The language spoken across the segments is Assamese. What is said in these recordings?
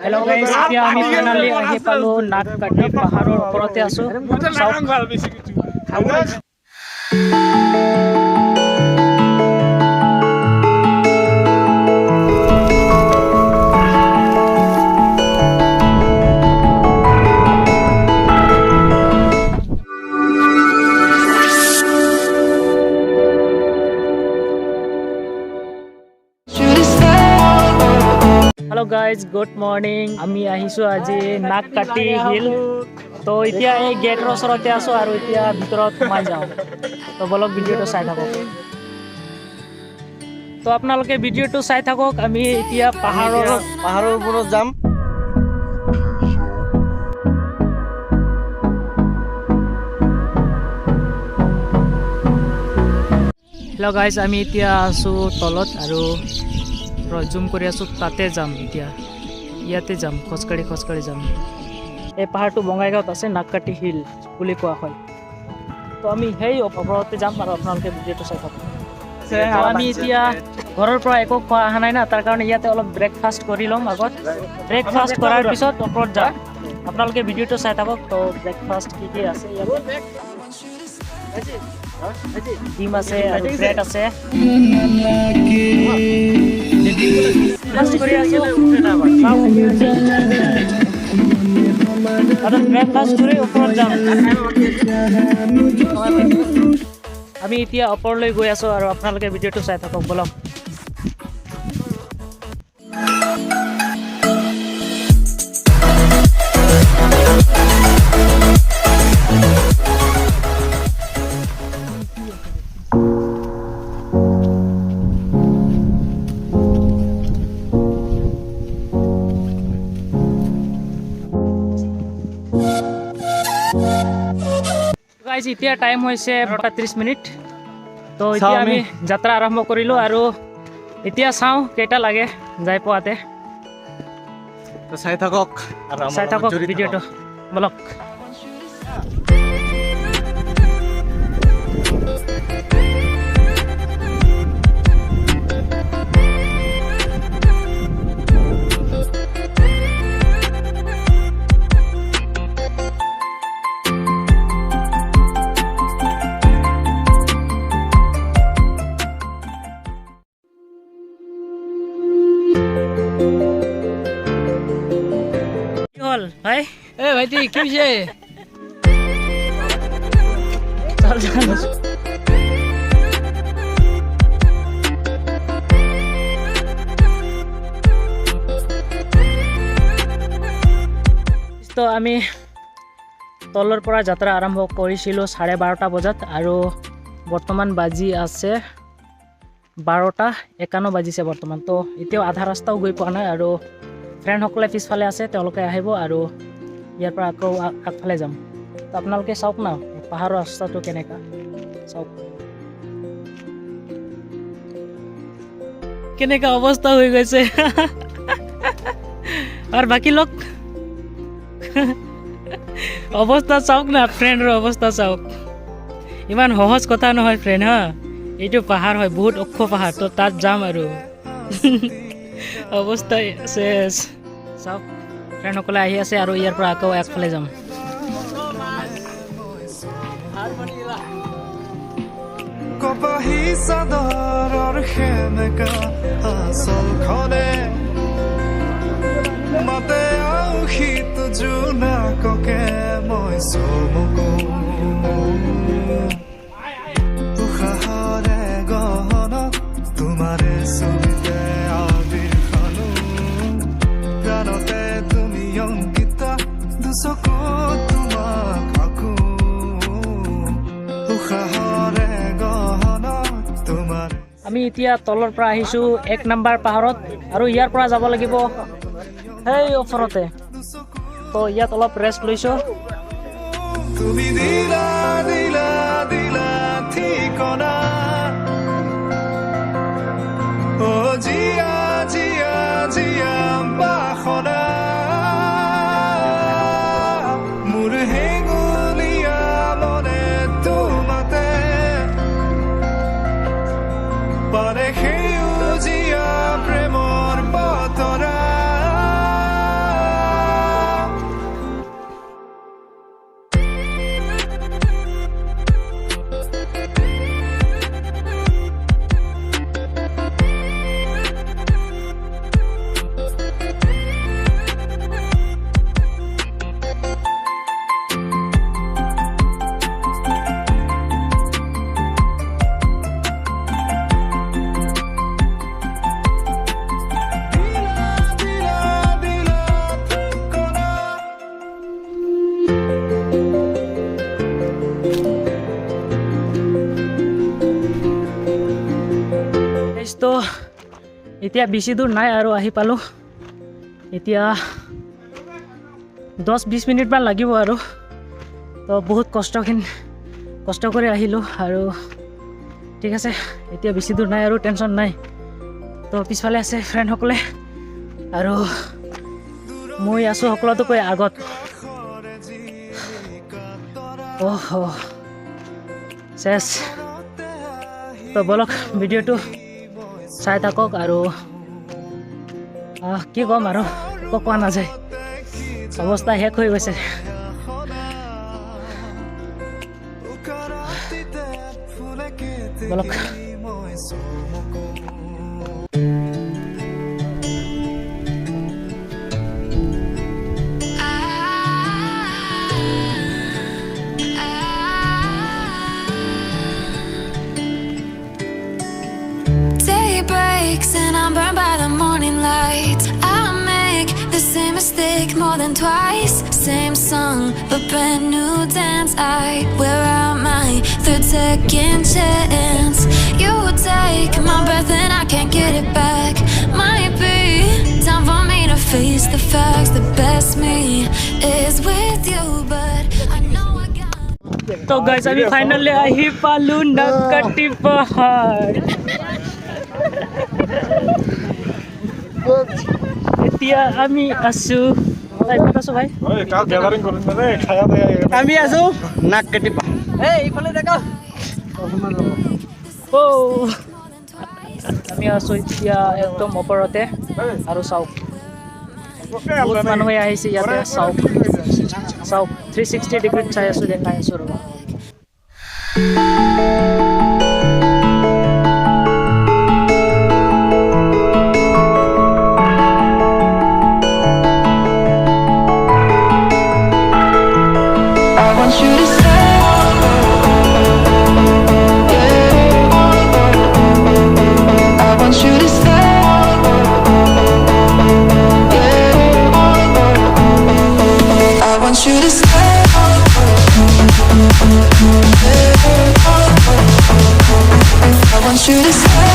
হেল্ল' গাইজ, এতিয়া আমি ফাইনেলি আহি পালোঁ নাককাটি পাহাৰৰ ওপৰতে আছোঁ। চাওক। Hello' guys, good morning. আমি আহিছোঁ আজি নাককাটি হিল। তো এতিয়া এই গেটৰ ওচৰতে আছোঁ আৰু এতিয়া ভিতৰত সোমাই যাওঁ। তো বলক, ভিডিঅ'টো চাই থাকক। তো আপোনালোকে ভিডিঅ'টো চাই থাকক। আমি এতিয়া পাহাৰৰ পাহাৰৰ ওপৰত যাম। হেল্ল' গাইজ, আমি এতিয়া আছোঁ তলত আৰু জুম কৰি আছোঁ। তাতে যাম এতিয়া, ইয়াতে যাম, খোজকাঢ়ি খোজকাঢ়ি যাম। এই পাহাৰটো বঙাইগাঁৱত আছে, নাককাটি হিল বুলি কোৱা হয়। তো আমি সেই ওপৰতে যাম আৰু আপোনালোকে ভিডিঅ'টো চাই থাকক। তো আমি এতিয়া ঘৰৰ পৰা একো খোৱা অহা নাই না, তাৰ কাৰণে ইয়াতে অলপ ব্ৰেকফাষ্ট কৰি ল'ম আগত। ব্ৰেকফাষ্ট কৰাৰ পিছত ওপৰত যাম। আপোনালোকে ভিডিঅ'টো চাই থাকক। তো ব্ৰেকফাষ্ট কি কি আছে ইয়াতে? ডিম আছে আৰু ব্ৰেড আছে। ব্ৰেকফাষ্ট কৰি আছোঁ আৰু ব্ৰেকফাষ্ট কৰি ওপৰত যাম। আমি এতিয়া ওপৰলৈ গৈ আছোঁ আৰু আপোনালোকে ভিডিঅ'টো চাই থাকক। বলক। গাইজ, এতিয়া টাইম হৈছে 12টা 30 মিনিট। তো এতিয়া আমি যাত্ৰা আৰম্ভ কৰিলোঁ আৰু এতিয়া চাওঁ কেইটা লাগে যাই পোৱাতে। তো চাই থাকক আৰু আমাৰ চাই লগত থাকক জড়িত। ভিডিঅ'টো। বলক। কি হ'ল ভাই? এ ভাইটি, কি হৈছে? চল চল। তো আমি তলৰ পৰা যাত্ৰা আৰম্ভ কৰিছিলোঁ 12:30 বজাত আৰু বৰ্তমান বাজি আছে 12টা 51 বাজিছে বৰ্তমান। তো এতিয়াও আধা ৰাস্তাও গৈ পোৱা নাই আৰু ফ্ৰেণ্ডসকলে পিছফালে আছে, তেওঁলোকে আহিব আৰু ইয়াৰ পৰা আকৌ আগফালে যাম। তো আপোনালোকে চাওক না, পাহাৰৰ ৰাস্তাটো কেনেকুৱা, চাওক কেনেকুৱা অৱস্থা হৈ গৈছে। আৰু বাকী লোক অৱস্থা চাওক না, ফ্ৰেণ্ডৰ অৱস্থা চাওক। ইমান সহজ কথা নহয় ফ্ৰেণ্ড। হা, এইটো পাহাৰ হয়, বহুত ওখ পাহাৰ। তো তাত যাম আৰু অৱস্থা চেচ। চাওক, ফ্ৰেণ্ডসকলে আহি আছে আৰু ইয়াৰ পৰা আকৌ একফালে যাম। কপাহী চাদৰৰ সেমেকা আচলখনে মাতে আউসীত জোনাককে মই চমকো। উশাহৰে গহনত তোমাৰে ছবিতে আবিৰ সানো। প্ৰাণতে তুমি অংকিতা, দুচকুত তোমাক আঁকো। উশাহৰে গহনত তোমাৰ আমি এতিয়া তলৰ পৰা আহিছোঁ এক নম্বৰ পাহাৰত আৰু ইয়াৰ পৰা যাব লাগিব সেই ওপৰতে। তো ইয়াত অলপ ৰেষ্ট লৈছোঁ। তুমি দিলা দিলা দিলা ঠিকনা, অ জীয়া জীয়া জীয়া বাসনা। মোৰ হেঙুলীয়া মনে তোমাতে পাৰে সেউজীয়া প্ৰেমৰ বতৰা। এতিয়া বেছি দূৰ নাই আৰু আহি পালোঁ। এতিয়া 10-20 মিনিটমান লাগিব আৰু। তো বহুত কষ্ট কৰি আহিলোঁ আৰু ঠিক আছে, এতিয়া বেছি দূৰ নাই আৰু টেনশ্যন নাই। তো পিছফালে আছে ফ্ৰেণ্ডসকলে আৰু মই আছোঁ সকলোতকৈ আগত। অহ চেছ। তো বলক ভিডিঅ'টো চাই থাকক আৰু কি ক'ম আৰু, একো কোৱা নাযায়, অৱস্থা শেষ হৈ গৈছে। বলক। Breaks and I'm burned by the morning light. I make the same mistake more than twice. Same song, but brand new dance. I wear out my third second chance. You take my breath and I can't get it back. Might be time for me to face the facts. The best me is with you, but I know I got. তো গাইজ, আমি ফাইনেলি আহি পালোঁ নাককাটি পাহাৰ। এতিয়া আমি আছো, ক'ত আছো ভাই? আমি আছো নাককাটি পাহাৰ। অ' আমি আছো এতিয়া একদম ওপৰতে আৰু চাওক বহুত মানুহে আহিছে ইয়াতে। চাওক চাওক, 360 ডিগ্ৰীত চাই আছো, দেখাই আছো ৰ'বা। I want you to stay. I want you to stay. I want you to stay. I want you to stay.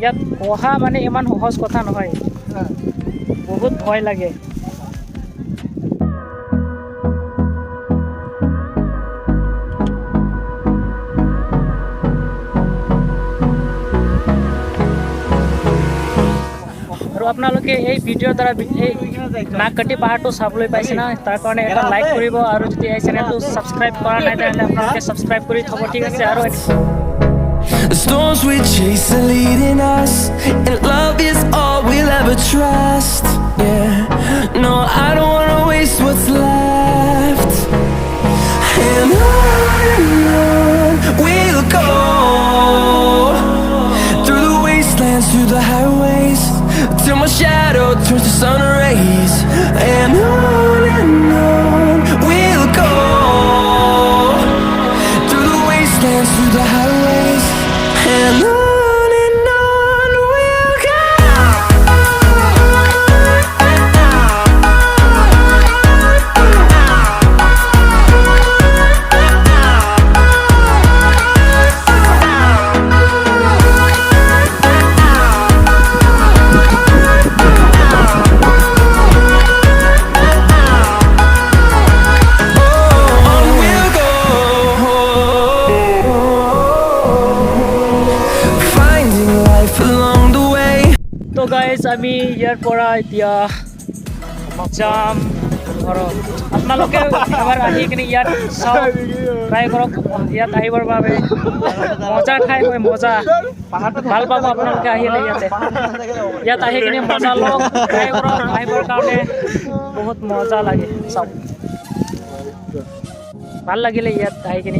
ইয়াত অহা মানে ইমান সহজ কথা নহয়, বহুত ভয় লাগে। আৰু আপোনালোকে এই ভিডিঅ'ৰ দ্বাৰা এই নাককাটি পাহাৰটো চাবলৈ পাইছে না, তাৰ কাৰণে এটা লাইক কৰিব আৰু যদি এই চেনেলটো ছাবস্ক্ৰাইব কৰা নাই তেনেহ'লে আপোনালোকে ছাবস্ক্ৰাইব কৰি থ'ব, ঠিক আছে। আৰু The storms we chase are leading us, and love is all we'll ever trust. Yeah, no, I don't wanna waste what's left. And on we'll go, through the wastelands, through the highways, till my shadow turns to sun rays. And on we'll go, through the wastelands, through the highways, and on and on we'll go. On we'll go, finding life along the way. তো গাইজ, আমি ইয়াৰ পৰা এতিয়া যাম ঘৰত। আপোনালোকে এবাৰ আহি কিনে ইয়াত চাওক, ট্ৰাই কৰক ইয়াত আহিবৰ বাবে। মজা ঠাই হয়, মজা ভাল পাব আপোনালোকে আহিলে ইয়াতে। ইয়াত আহি কিনে মজা লওক, ট্ৰাই কৰক আহিবৰ কাৰণে, বহুত মজা লাগে। চাওক, ভাল লাগিলে ইয়াত আহি কিনে।